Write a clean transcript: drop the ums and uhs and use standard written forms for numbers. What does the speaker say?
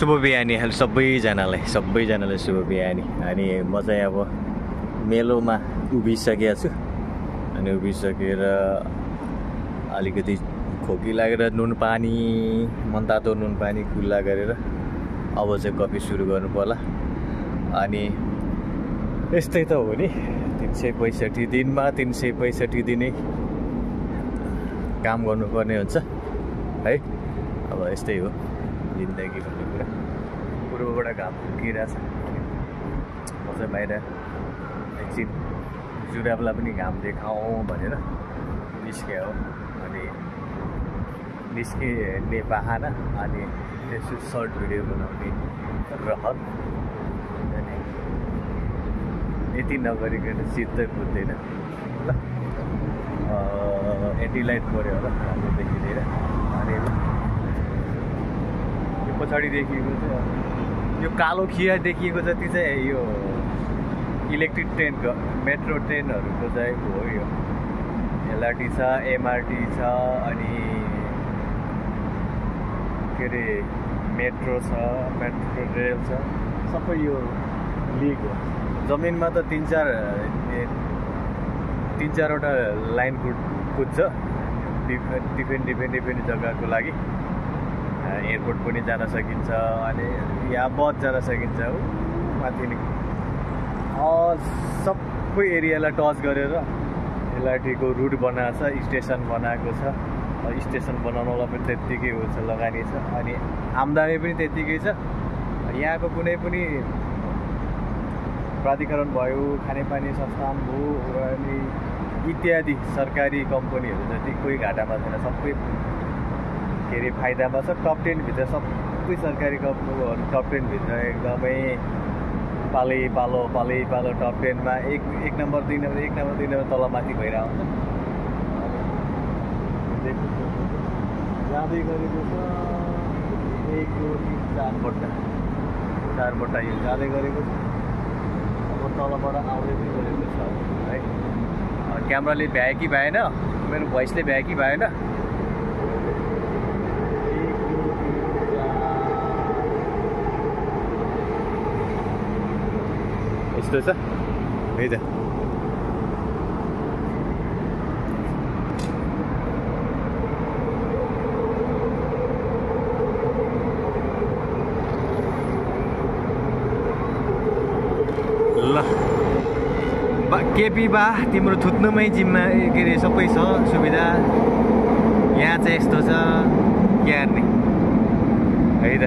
शुभ बिहानी सबैजनालाई शुभ बिहानी। अनि म चाहिँ अब मेलोमा उभिसकेको छु अनि उभिसकेर अलिकति खोकी लागेर नुन पानी मनतातो नुन पानी खुल्ला गरेर अब चाहिँ कफी सुरु गर्नु पर्ला। अनि यस्तै त हो नि 365 दिनमा 365 दिनै काम गर्नुपर्ने हुन्छ है। अब यस्तै हो जिन्दगी भन्ने कुरा। पूर्वबाट घाम फुकिरहेछ, म चाहिँ बाहिर एकछिन जुराबलाई पनि घाम देखाउँ भनेर निस्क्यो हो। अनि निस्किने बाहना अनि त्यसो सर्ट भिडियो बनाउने रहर। अनि यति नगरिकन सिधै कुद्दैन ल। एन्टिलाइट पऱ्यो होला राम्रो देखिँदैन। अनि यो पछाडि देखिएको चाहिँ यो कालो खिया देखिएको जति चाहिँ यो इलेक्ट्रिक ट्रेनको मेट्रो ट्रेनहरूको चाहिँ हो। यो एलआरटी छ, एमआरटी छ, अनि के अरे मेट्रो छ, मेट्रो रेल छ, सबै यो लिग हो। जमिनमा त तीन चारवटा लाइन कुद्छ डिफ्रेन्ट जग्गाको लागि। एयरपोर्ट पनि जान सकिन्छ, अनि यहाँ बस जान सकिन्छ हो माथि नै। सबै एरियालाई टच गरेर एलआरटीको रुट बनाएको छ, स्टेसन बनाएको छ। स्टेसन बनाउनलाई पनि त्यत्तिकै हुन्छ लगानी छ, अनि आम्दानी पनि त्यत्तिकै छ। यहाँको कुनै पनि प्राधिकरण भयो, खानेपानी संस्थान भयो, अनि इत्यादि सरकारी कम्पनीहरू जति कोही घाटामा छैन, सबै के अरे फाइदामा छ। टप 10 भित्र सबै सरकारी कम्पनीहरू टप 10 भित्र एकदमै पालै पालो टप 10 मा एक नम्बर 2 नम्बर तलमाथि भइरहेको हुन्छ। जाँदै गरेको छ 1 2 3 4 बट्टा यो जाँदै गरेको छ। अब तलबाट आउँदै पनि गरेको छ है। क्यामेराले भ्याए कि भएन, मेरो भोइसले भ्याए कि भएन। यस्तो छ है त। ल केपी बा तिम्रो थुत्नुमै जिम्मा के अरे सबै छ सुविधा। यहाँ चाहिँ यस्तो छ क्या गर्ने है त।